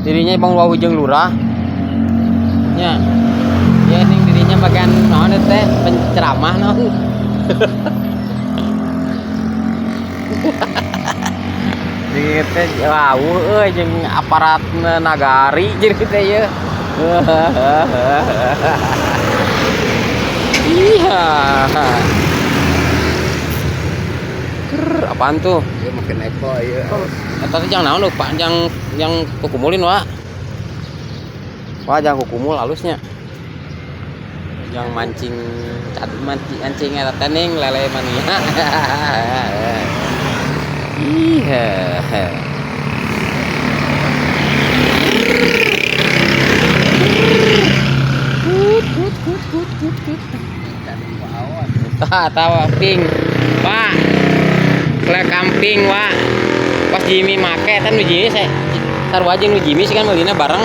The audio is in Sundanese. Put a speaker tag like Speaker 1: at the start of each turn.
Speaker 1: Dirinya bang wawuh jeung lurah. Nya. Ya ning dirinya bagian naon teh penceramah naon. Jadi teh wawuh euy jeung aparat nagari jadi teh ye. Iya. Ker, apaan tuh?
Speaker 2: Ieu make neko ieu.
Speaker 1: Eta teh jang naon Pak? Jang jang kukumulin, Wak. Wah, jang kukumul halusnya. Jang mancing mancing mancing eta teh ning lele mania. Iya. Tah, tahu ping. Pak. Selek kamping, Wak. Pas Jimmy make kan nu Jimmy saya sarua jeung nu Jimmy sih kan meulina bareng.